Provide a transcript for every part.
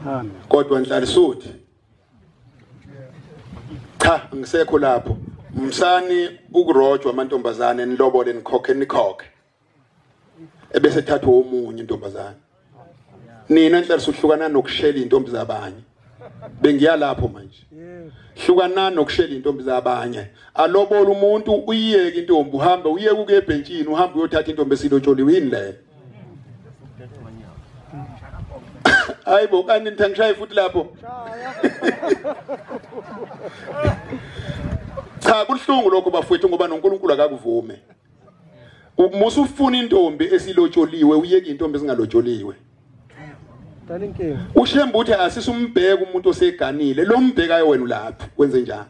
Amen. Kodwa Nhlalisuthi, cha, ngisekho lapho. Msani ukurojwa amantombazane, nilobole, nikhokhe, nikhokhe, ebese thathwa omunye intombazane. Nina Nhlalisuthi, hlukana nokushela intombi zabanye. Bengiya lapho manje. Hlukana nokushela intombi zabanye. Alobola umuntu, uyiyeke intombi, uhambe uyeke ukuya ebhentshini, uhambe uyothatha intombi esilotsholiwe. Yini leyo? Hayibo, kanti nithangishaye futhi lapho. Cha, kuhlungu lokho bafowethu, ngoba noNkulunkulu akakuvume. Musa ufuna intombi esilotsholiwe, uyeke intombi esingalotsholiwe. Ushembe uthi asisumbheka umuntu oseganile, lo mbhekayo wena ulaphi, wenze njani?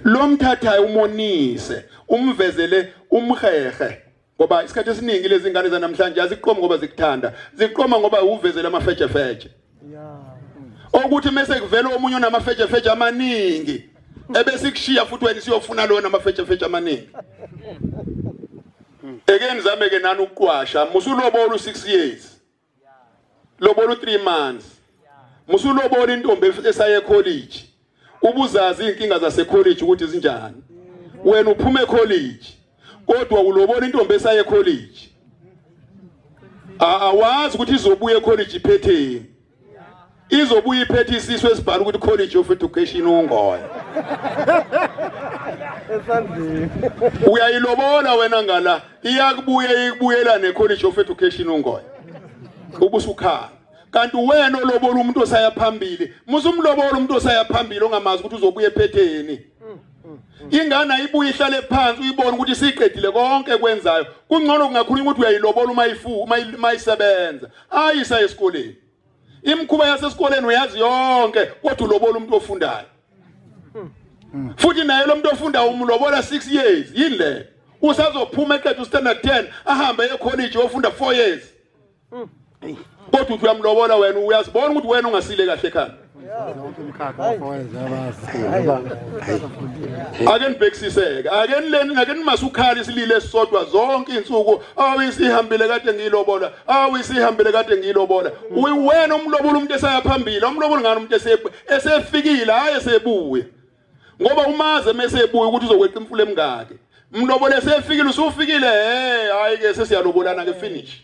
Lo mthathayo umonise, umvezele, umhehe. Ngoba isikhathi esiningi lezi ngane zanamhlanje aziqomi ngoba zikuthanda, ziqoma ngoba uvezele amafejefeje. Okuthi mase kuvela omunye onamafejefeje amaningi, ebese kushiya futhi wena siyofuna lona amafejefeje amaningi. Eke nizame ke nani ukuqwasha, musulobola u6 years. Lobola u3 months. Musulobola intombi esaye college. Ubuzazi inkinga zase college ukuthi zinjani. Wena uphuma ecollege, kodwa ulobola intombi esaye college. Awazi ukuthi izobuya ecollege iphetheni. Izobuya iphethe isisu esibhala ukuthi College of Education uNgoya. Uyayilobola wena ngala, iyakubuya ikubuyela neCollege of Education uNgoya. Ubusukhala. Kanti wena olobola umuntu osaya phambili, musumlobola umuntu osaya phambili ongamazi ukuthi uzobuya ephetheni. Ingane ayibuye ihlale phansi uyibone ukuthi siqedile konke kwenzayo. Kungcono kungakhulunywa ukuthi uyayilobola uma ifu uma isebenza. Ayisa esikoleni. Imikhuba yasesikoleni uyazi yonke, kodwa ulobola umuntu ofundayo. Futhi naye lo muntu ofundayo umlobola 6 years. Yini le? Usazophuma eqeda ustandard 10 ahambe ecollege yofunda 4 years. Kodwa uthi uyamlobola wena, uyazibona ukuthi wena ungasile kahle ekhaya. Ake nibhekisiseke, ake nileni, ake nimasukhala isililo esisodwa zonke insuku. Awu isihambile kade ngiyilobola, awu isihambile kade ngiyilobola. Wena umlobola umuntu esaya phambili, umlobola ngani umuntu esefikile, hayi esebuya. Ngoba umaze mesebuya ukuthi uzokweqa imfula emingaki. Mlobole esefikile, usufikile, hey hayi ke sesiyalobolana ke, finish.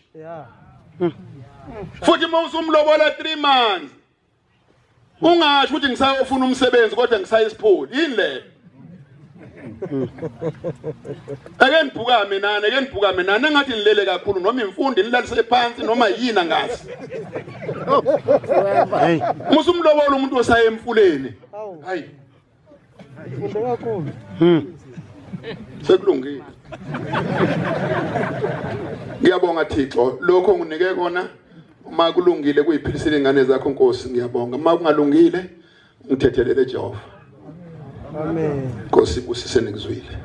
Futhi uma usumlobola 3 months, ungasho ukuthi ngisayofuna umsebenzi kodwa ngisaya esipholi. Yini le? Ake nibhukame nani, ake nibhukame nani, engathi nilele kakhulu noma imfundo nilalise phansi noma yini angazi. Musumlobola umuntu osaya emfuleni. Hayi. Funde kakhulu. Sekulungile. Ngiyabonga Thixo, lokho nginike kona. Uma kulungile kuyiphilisile ingane zakho Nkosi, ngiyabonga. Uma kungalungile ngithethelele Jehova. Amen. Nkosi ibusise nikuzwile.